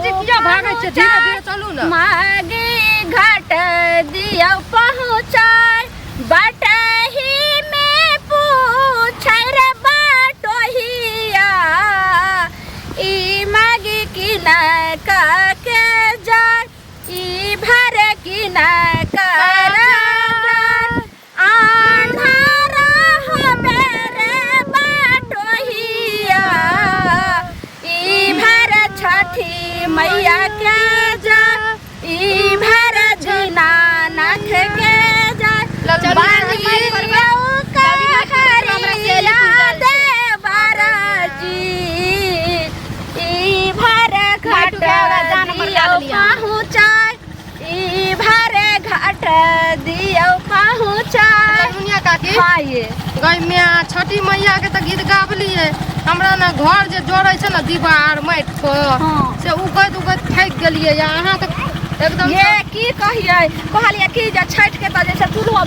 जी किया भागै छियै? धीरे धीरे चलू ने। मागे घाट दियौ पहुँचाय, बटही में पूछै रे बटोहिया, ई मागी कि न के जाय, ई भर कि न कर आन्हारा होबे रे बाटोहिया, ई भर छठी मैया के जा, ई भर दीनानाथ के जा। चलू, बानियौ कहरिया देवराजी, ई भर घाट दियौ पहुँचाय, ई भरे घाट दियौ पहुँचाय। मुनिया काकी। हाँ ये। गई मिया, छठी मैया के तऽ गीत गाबलियै। हमरा ने घर जे जोड़ै छै ने दीवार माटि के, से उगैत उगैत थाकि गेलियै। या अहाँ तऽ एकदम ये की कहियै, कहलियै की जे छठि के तऽ जे छै चूल्हो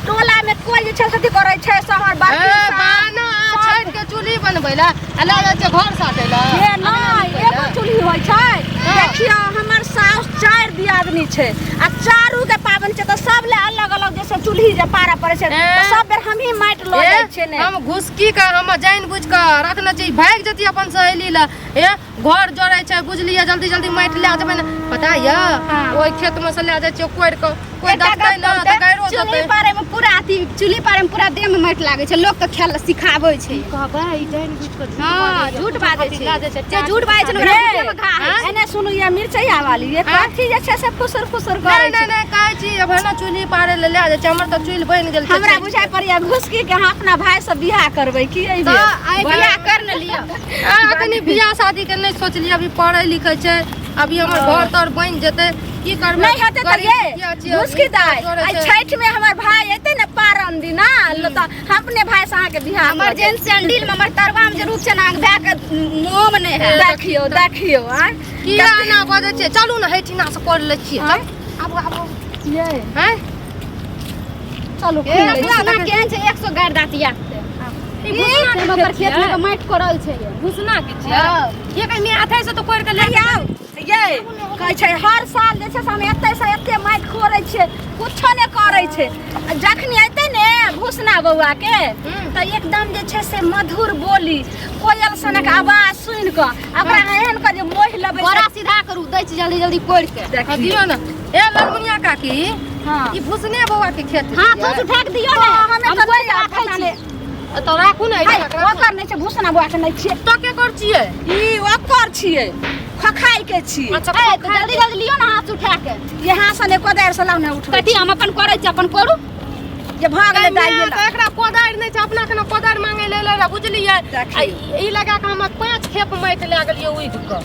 टोला में कोइ जे छै से अथी करै छै शहर बाकी ए सब। बाना, छठि के चूल्ही बनबै लए आ लए जाइ छै घर साटै लए। ये नहि, एगो चूल्ही होइ छै। देखियौ, हमर साउस चारि दियादनी छै आ चारू के पाबनि छै, तऽ सब ले अलग अलग जे छै चूल्ही जे पारऽ पड़ै छै, तऽ सब बेर हमही माटि लऽ ए, जाइ छियै ने। हम घुसकी के हम जानि बुझि कऽ रखने छी, भागि जैती अपन सहेली लए। ए घर जोड़ै छै बुझलियै, जल्दी जल्दी माटि लए जेबै ने, पता यऽ? ओहि खेत मे से लए जाइ छियै कोड़ि कऽ, कोइ एकटा देखतै गप ने कहू तऽ गाइरो चूल्ही देतै। पारे में पूरा अथी, चूल्ही पारे में पूरा देह में माटि लागै छै, लोक के खेल सिखाबै छै। कहबै ई जानि बुझि कऽ झूठ हाँ, बाजैए। झूठ बाजै छै। लए जाइ छै। जे झूठ बाजै छै ने, ओकरा हे, मुँहे में घा होइ छै। एने सुनू, ये मिरचैया वाली ये कथी जे छै से फुसुर फुसुर नहि करै नहि छै? नहि, कहै छी अब ने चूल्ही पारे लए लए जाइ छै, हमर तऽ चूल्हि बनि गेल छै। हमरा बुझाइ पड़ैया घुसकी के अहाँ अपना भाय से बियाह करबै की एहि बेर? तऽ आइ बियाह कर ने लिअ। आ, अखनी बियाह शादी के नहि सोचलियै, अभी पढ़ै लिखै छै, अभी हमर घर तर बनि जेतै, की करबै? नहि हेतै तऽ गरीब ये दुखिया छियै, घुसकी दाइ, जोड़ै आइ छै। छठि में हमर भाय एतै ने पारन दिना तऽ हम अपने भाय से अहाँके बियाह हमर कऽ जेहन सैंडल में, हमर तरवा में जे रूप छै ने, अहाँके भाय के मुँहो में नहि देब। है। देखियौ देखियौ, आँय। किया एना बजै छियै? चलू ने, हेठिना से कर लै छियै, चल आबू आबू। ये हैं। चलू। ए, खुलि लै छी। घुसना केहन छै? 100 गारि दाँत याद छै। ई घुसना के ओकर खेत में के माटि कोड़ल छै ये। घुसना के छियै? ये कहीं हाथे से तो कोड़ के ले आउ ये, कहै छै हर साल जे छै से हम एते से एते माटि कोड़ै छियै, कुछो नहि करै छै। आ जखनी एतै ने भूसना बौआ के, तऽ एकदम जे छै से मधुर बोली, कोयल सनक आवाज सुनि कऽ ओकरा एहन कऽ जे मोहि लेबै। बोरा सीधा करू, दै छी जल्दी जल्दी कोड़ि के। हाँ, देखियौ। दियौ ने। ए ललमुनिया काकी। हाँ। ई भुसने बौआ के खेत हाथ छियै? उठा के दियौ ने। हमे हम तऽ कोड़ि नहि के राखै पता छी। नहि। तऽ राखू ने। है, एहिठाम राखू। ओकर नहि छै, भूसना बौआ के नहि छियै। तऽ केकर छियै? ई ओकर छियै, खखाइ के छियै। अच्छा। ए, तऽ जल्दी जल्दी लियौ ने हाथ उठा के। यहाँ से ने कोदारि से लाउ ने, उठबै। कथी हम अपन करै छी, अपन करू। जे भऽ गेलै दाइ। तऽ एकरा कोदारि नहि छै, अपना केना कोदारि मांगे ले ले बुझलियै? देखियौ। आ ई लगा कऽ हम 5 खेप माटि लए गेलियै उघि कऽ।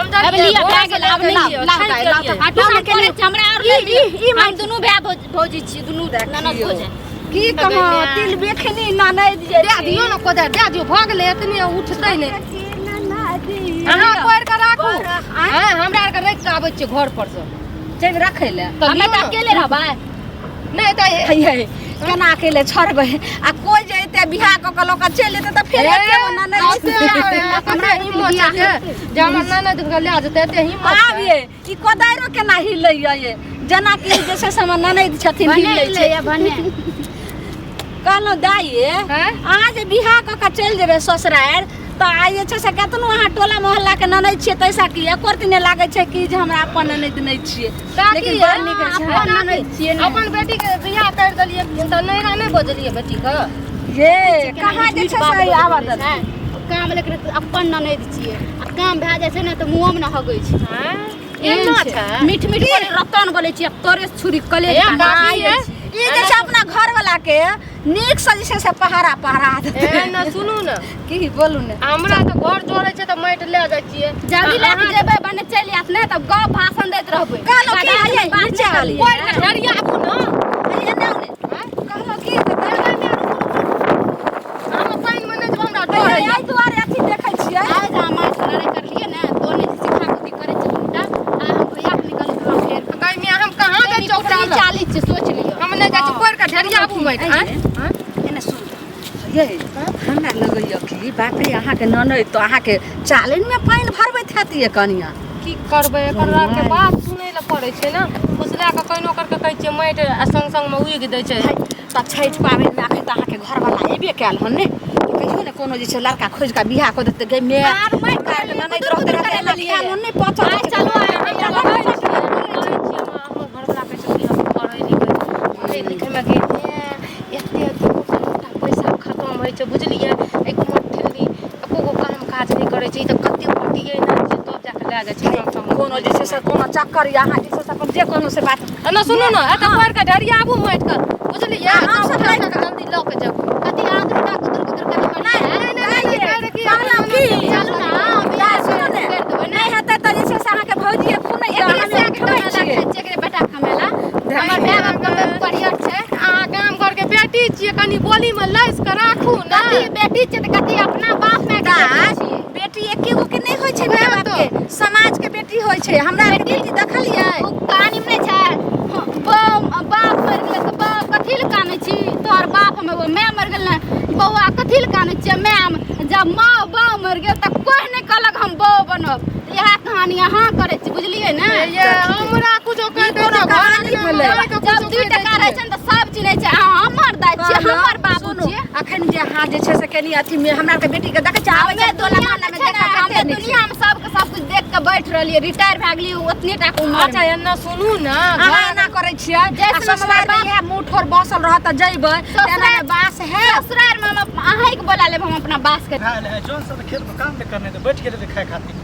अब लिअ, भए गेल, आब लाउ, लाउ दाइ, लाउ तऽ। हाटू हम करै छी, हमरा आओर ले लिअ। ई हम दुनू भाय भौजी छी, दुनू ननद भौजाइ। की कहौं, तिल बेखनी ननैद जे दए दियौ ने कोदारि, दए दियौ, भऽ गेलै, एतने उठतै नहि। अहाँ कोरि कऽ राखू। आँय, हमरा आरके राखि कऽ आबै छियै घर पर से। जेब रखै लए। तऽ हमे लियौ तऽ ने। अकेले रहबै। नहि तऽ हे हे, केना अकेले छोड़बै? आ कोइ जे एते बियाह कऽ कऽ लऽ कऽ चलि जेतै तऽ फेर एके गो ननैद एते हमरा हिम्मत छै जे हमर ननद के लए जेतै? एते हिम्मत आब छै? ये ई कोदारिो केना हिलैया ये, जेनाकि जे छै से हमर ननैद छथिन। भने हिलै छै। हिलैया भने। कहलहुँ दाइ, हैं? अहाँ जे बियाह कऽ कऽ चलि जेबै ससुरारि, तऽ आइ जे छै से केतनो अहाँ टोला मोहल्ला के ननैद छियै, तैसा कि एको रत्ती नहि लागै छै कि जे हमरा अपन ननैद नहि छियै? काकी, लेकिन बड़ नीक छै। अपन ननैद छियै ने। अपन बेटी के बियाह कर देलियै तऽ नैहरा नहि बजलियै बेटी के? ये कहाँ जे छै से आबऽ देतै? काम लेकिन अपन ननैद छियै आ काम भए जाइ छै ने तऽ मुँहोमे ने हगै छै। एहन एना छै। छै? मीठ मीठ बोले, रतन बोलै छियै, तोरे छुरी कलेज ए, काटै काकी, छै। ए। ई जे छै अपना घर वाला के नीक से जे छै से पहाड़ा पहरा देतै। ए ना, सुनू ने। की बोलू ने। हमरा तऽ घर जोड़ै छै तऽ माटि लए जाइ छियै। जल्दी लए के जेबै, बने चलि आयत ने तब गप भाषण दैत रहबै। कहलहुँ की गधा हइये, बात नहि नीचे वाली। करलियै। कोइ के ढेरियाबू ने। हइये, एने ओने। कहलहुँ की तऽ हम पानिमे नहि जेबै, हमरा डर हइये, होइए। एहि दुआरे अथी देखै छियै। आइ जे अहाँ माछ लड़ाइ करलियै ने, तो ने सिखा कुटी करै छै दुनूटा। आ हम भैया के निकल के फेर गै मियाँ, हम कहाँ जाइ छियै ओकरा लग? 40 छै, सोच लियौ। हम नहि जाइ छियै, कोरि के ढेरियाबू माटि। आँय? आँय? एने सुन ये, हमरा लगैए कि बाप रे, अहाँके ननैद तऽ अहाँके चालनिमे पानि भरबैत हैत ये कनिया। की करबै, एकर आरके बात सुनै लए पड़ै छै ने। फुसला कऽ कहिनो करके कहै छियै माटि आ संग संगमे उगि दै छै। तऽ छठि पाबनिमे अखन तऽ अहाँके घरवला अयबे कयल हन ने, तऽ कहियो ने कोनो जे छै लड़का खोजि कऽ बियाह कऽ देतै। गै माय, आब माटि हमरा आरके कोड़लियै, ननैद कुदुर रहते कुदुर रहते करै एना लगलियै। खायल नहि पचल। आइ चलू, आइ हम कहै छियै, कहै छियै हमर घरवला कहै छै कि हम पढ़ै लिखै, पढ़ै लिखैमे गे एते सबटा पैसा खतम होइ छै, बुझलियै? एक ठेली एको गो काम काज नहि करै छै। ई तऽ कते पटिये ने छै तब जाके लए जाइ छै काम ताम। कोनो जे छै से कोनो चक्कर यऽ, अहाँ जे छै से अपन जे कोनो से बात एना सुनू ने, एतऽ कोड़ि कऽ ढरियाबू माटिके, बुझलियै? अहाँ सब सब लए कऽ जल्दी लऽ कऽ जाउ। कथी अहाँ दूटा कुदुर कुदुर कथी नहि, करियै? नहि, नहि, कहलहुँ की, चलू ने, दाइ, सुनू ने, करि देबै ने। नहि हेतै तऽ जे छै से अहाँके भौजिए खुनै तऽ एकरे हमे से आके उठबै कमेला छियै। खाइ छियै, एकरे बेटा कमेला। हमर माय बाप कमे परियर छै। अहाँ गाम घरके बेटी छियै, कनि बोलीमे लैस कऽ राखू ने। कथी बेटी छै तऽ कथी अपना बाप माय के बेटी छियै। बेटी एके गो के नहि होइ छै, माय बाप के समाज के बेटी होइ छै। हमरा आरके बेटी देखलियै? ओ कहानी मे नहि छै, बाप मरि गेलै तऽ बाप कथी लए कानै छी तोहर बाप हम एगो, माय मरि गेल ने बौआ कथी लए कानै छियै माय हम। जब माँ बाप मरि गेल तऽ कोइ नहि कहलक हम बौ बनब। इएह कहानी अहाँ करै छी, बुझलियै ने? ये हमरा कुछो कहि दै कोनो छै, कहानी घरक भेलै। नाम लऽ कऽ जब कुछो दू कहि दै टका रहै छियै। छै ने तऽ सब चिन्है छै, अहाँ हमर दाइ छियै, हमर बाबू सुनू, छियै। अखन जे अहाँ जे छै से कनि अथी मे हमरा आरके बेटी के देखै छियै आबै हमे छै टोला दुनिया मोहल्ला मे मे छै ने, देखा हमे कते नीक छै। दुनिया मे सबके सब कुछ देख के बैठ रहलियै, रिटायर भए गेलियै ओतने टा के उमर। अच्छा एना सुनू ने, अहाँ एना करै छियै जैसे आ हमर ससुरारि बाप- मे इएह मुँह ठोर बसल रहत तऽ जइबै तेना मे बास है। ससुरार मे हम अहाँके बोला लेब, हम अपना बास के खाय ले जोन सब खेत में काम नहि करने तऽ बैठ गेलै खाय खातिर।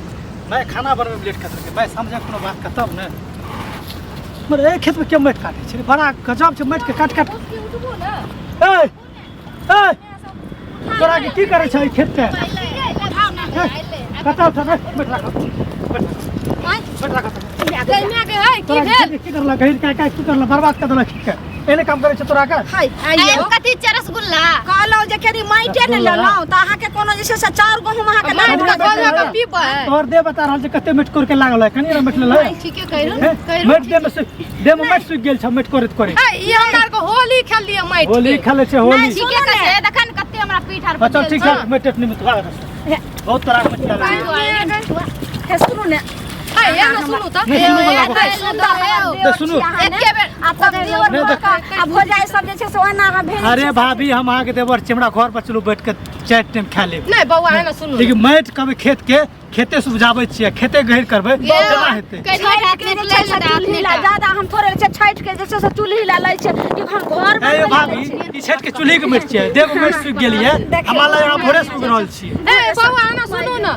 मैं खाना बनबै में लेट कर देलकै। मैं समझे कोनो बात के तब ने मगर एहि खेत में के माटि काटै छै? बड़ा गजब छै माटि के काट काट। ए ए, तोरा के की करै छै एहि खेत पे? कतऽ उठा रे? बैठ राख, बैठ राख, बैठ राख। गैमा के है की तोरा के भेल? खेत के की करलक? गहीर काय काय की करलक? बर्बाद कर देलक खेत के। एहने काम करै छै तोरा के? हाय आइयो। कथी छै रसगुल्ला? कहलहुँ जे कनि माटिए ने लेलहुँ तऽ अहाँके कोनो जे छै से चाउर गहूँम अहाँके माटि नहि के गोला के पीबै। तोहर देह बता रहल छै कते माटि कोर के लागल है। कनि ने माटि लेलक ठीके कहि रहल, हे? कहि रहल। माटि देह में देह में माटि सुखि गेल छै माटि कोरैत कोरैत। ए, ई हमरा आरके होली खेललियै माटि होली के। खेलै छै होली। ठीके कहै छै, देखा ने कते हमरा पीठ आर अच्छा ठीक छै, माटि नहीं मितवा बहुत तोरा के माटि लागल। हे सुनू ने। ए, एना सुनू तऽ। नहि सुनू बला गप। सुन्दर है तऽ सुनू। एके बेर आ तब देवर नहि भऽ कऽ आ भौजाइ सब जे छै से ओना अहाँ भेल। अरे भाभी, हम अहाँके देवर छी, हमरा घर पर चलू, बैठ के चारि टाइम खा लेब। नहि बौआ, एना सुनू। लेकिन माटि कभी खेत के खेते से उपजाबै छियै, खेते गहीर करबै केना हेतै? छठि के जे छै से चूल्ही ला ज्यादा हम थोड़े छै, छठि के जे छै से चूल्ही ला लै छै कि हम घर ए बनबै यौ ला भाभी, लै छियै। ई छठि के चूल्ही के माटि छियै, देह में माटि सुखि गेलियै, हमरा लग अहाँ भोरे से उगि रहल छियै। ए बौआ, एना सुनू ने,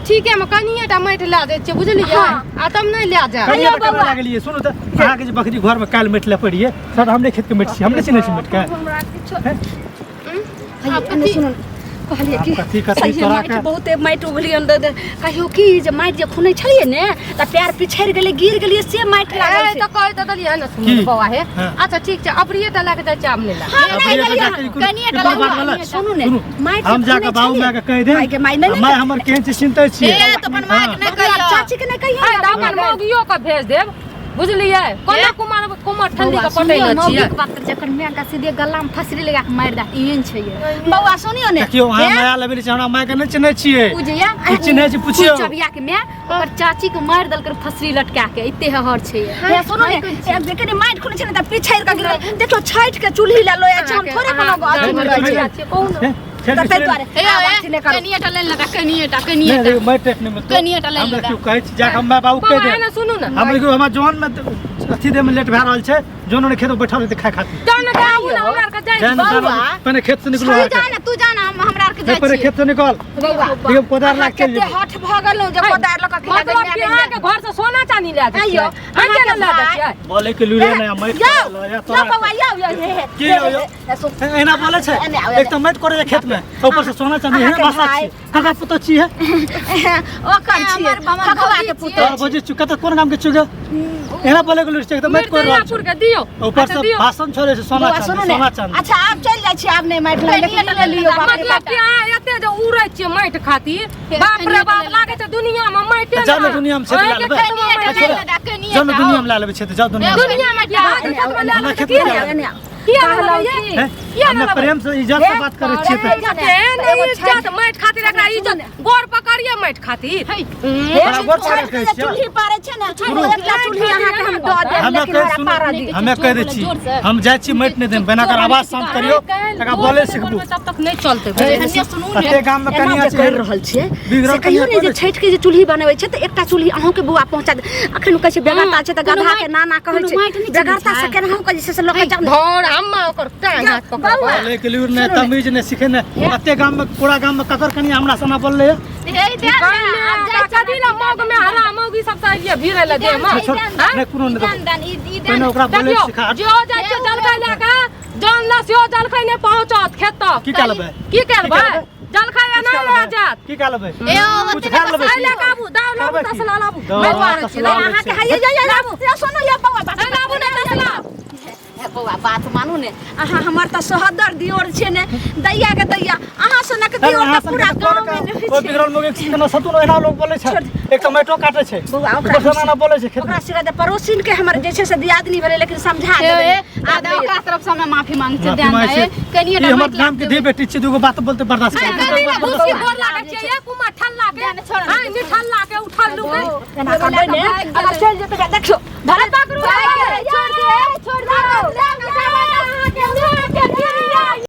ठीके मे कनिये टा माटि लए दै छियै, बुझलियै? आ तब नहि लए जायब। कनिया तऽ केना लागलियै? सुनू तऽ, अहाँके जे बकरी घर में काल्हि माटि लए पड़ियै सर, हमरे खेत के माटि छियै, हमरे चिन्है छी माटि के। हमरा किछो हैं? हे, एने सुनू ने, कहलियै कि आब कथी कथी सहिए तोरा माटि के- बहुते माटि उगलियै दे दे। कहियो की जे माटि जे खुनै छलियै ने तऽ पैर पिछड़ि गेलै, गिर गेलियै, से माटि लागल ए छै। तऽ कहि तऽ देलियै ने, सुनू की? ने बौआ हे। हाँ। अच्छा ठीक छै, अबरिये टा लए कऽ जाइ छियै, आब नहि लए। अब ये तऽ जाके ई कनिये ई टा कोन बात लगा, भेलै? सुनू ने, सुनू, माटि हम जे जाके खुनै बाबू छलियै, माय के कहि देब। माय के माय नहि, माय हमर केहन छै चिन्हते छियै। ए तऽ अपन माय के नहि कहियो। चाची के नहि कहियो। ए तऽ अपन मौगियो के भेज देब, बुझलियै? कोना कुमार कुमार ठंडी के पटेने छियै। मौगीके बात करै छै, एकर माय के सीधे गला में फसरी लगा के मारि दे, एहन छै ये। बौआ सुनियो ने। देखियौ, अहाँ नया लेबे छी, हमरा माय के नहि चिन्है छियै। उ जे या की चिन्है छी पुछियौ। चबिया के माय ओकर चाची के मारि देलकै फसरी लटका के, एते हहर छै ये। हे सुनू ने, एक जे कनि माटि खुनै छै ने तऽ पिछड़ि कऽ गिर गेल। देखियौ छठि के चूल्ही ला लोया छै, हम थोड़े कोनो अथी मे रहै छियै। कहू ने। हे, छठि तऽ के ताहि चूल्ही- दुआरे हे आब अथी नहि करू। कनिये टा ले लेता, कनिये टा, कनिये नहि टा। देखियौ, माटि टाटि नहि मिलतौ। कनिये टा ले हम लेता। देखियौ कहै छी जाके हम माय बाबू कहि बौआ देब। एना सुनू ने। हम देखियौ, हमरा जौन में अथी देह में लेट भए रहल छै, जौन ओने खेत में बैठल रहतै खाय खातिर। जाउ ने, आबू ने, हमरा आरके जाइ जाए ने, बौआ। जाए पहिने खेत से निकलू। तू अहाँके। जा ना, तू जा ना, हम हमरा आर के नहि, जाइ पहिने छियै। खेत से निकल। बौआ, देखियौ कोदार अहाँ लाग चलि कते जेबै। हठ भऽ गेलहुँ जे कोदारि लऽ कऽ खिला मतलब कि अहाँके घर से सोना चानी लए जाइ छियै? आइयो, अहाँके ने लए जाइ छियै? बोले के लूरे नहि माटि यौ, यौ यौ तोरा बौआ, यौ, यौ, हे, हे, की यौ, यौ? हे, सुन। एना बोले छै। एने आउ, एक तऽ माटि करे छै खेत में, ऊपर से सोना चांदी अहाँके है भाषा भाई। छी काका पुतो छी है। ओकर छियै, हमर खखवा के भौजी पुतोह। तोहर भौजी छु कतऽ कोन गाम के छुगे? एना बोले के लूरे छै, एक तऽ माटि करे रहल मिर्जापुर छै के दियौ। ऊपर अच्छा से दियौ। भाषण छोड़े छै सोना बौआ चांदी सुनू ने, सोना चांदी। अच्छा आब चलि जाइ छी, आब नहि माटि लाग, लेकिन ले लियौ बाप रे मतलब बाप। कि अहाँ एते जे उड़ै छियै माटि खातिर, बाप रे बाप, लागै छै दुनिया मे माटिे जाउ ने दुनिया मे क्षेत्र लए अहाँके लेबै। खेत मे माटि कनिये नहि। टा, कनिये जाउ ने टा, दुनिया में लए लेबै क्षेत्र, जाउ दुनिया में। दुनिया मे की अहाँके खेत मे लए हमरा लेबै खेत की? मे लए लेबै। एने आउ। किया कहलहुँ लबै की? हे, किया हमे लबै? प्रेम से इज्जत से बात करै छियै तऽ केहन इज्जत माटि खातिर एकरा इज्जत गोर पकड़िए माटि खातिर बराबर छठि के करै जे छियै। चूल्ही पारै छै ने ओ एकटा चूल्ही अहाँके हम दऽ देब हमे लेकिन कहि हमरा सुनू पारऽ दिअ हमे कहि दै छी हम जाइ छी माटि नहि देब बिना कर आवाज शांत करियौ तकरा बोले सिखबू तब तक नहि चलतै एने सुनू ने कते गाम में एना कनिया जे छै करि रहल छियै बिगड़ल से कहियो कनिया ने जे कोन छठि के जे चूल्ही बनबै छै तऽ एकटा चूल्ही अहूँके बौआ पहुँचा दे अखन कहै छै बेगरता छै तऽ कोनो गधा के माटि- नाना कहै कोनो छै माटि नहि चिन्है बेगरता से छै। केनाहु के जे छै से लऽ के जाउ ने। धर अम्मा ओकर टांग हाथ पकड़ बौआ बोले के लिए ने तमीज ने सीखे ने कते गाम में पूरा गाम में ककर कनिया हमरा सना बोलले है हे दे ने, आब जाइ छी कथी ला मौग में हरा मौगी सब से अलिए भीड़े ले देह में छोड़, नहि कोनो नहि दान दान ई ई पहिने ओकरा बोले देखियौ सिखा जो जाइ छै जलखै लए कऽ जन ला सेहो जलखै नहि पहुँचत खेत तक की कए लेबै? की करबै की करबै? जलखै नहि लए जायत की कए लेबै ए ओ कुछ खा लेबै एहि लए कऽ आबू दाउ लाबू करबै की? तसला लाबू दाउ, मैं दुआरे छी तसला लाबू अहाँके हे ये ये ये सुनू ये बौआ बात लाबू ने तसला हे बौआ बात मानू ने अहाँ हमर तऽ सोहदर दियोर छियै ने दैया के दैया अहाँ सनक दियोर तऽ पूरा गाँव में नहि कोई छै बिगड़ल मोगे केना सतुन एना लोग बोले छै एक तऽ माटो काटे छै बौआ ओकरा ऊपर से एना बोले छै खेत ओकरा सिखा दे पड़ोसिन के हमर जे छै से दियादनी भेलै लेकिन समझा देबै ए दादा ओकरा तरफ से हमे माफी मांग छी माफी ध्यान मांगै दे छी। कनिए ई हमर गाम के धी बेटी छै दूगो बात बोलते बर्दाश्त कथी कर ला भूसी गोर लागै छै एक उमा ठल्ला के हां निठल्ला के उठल लुके एना करबै ने अगर चलि जेतै तऽ देखियौ धरे पकड़ू छोड़ दे छोड़ दे।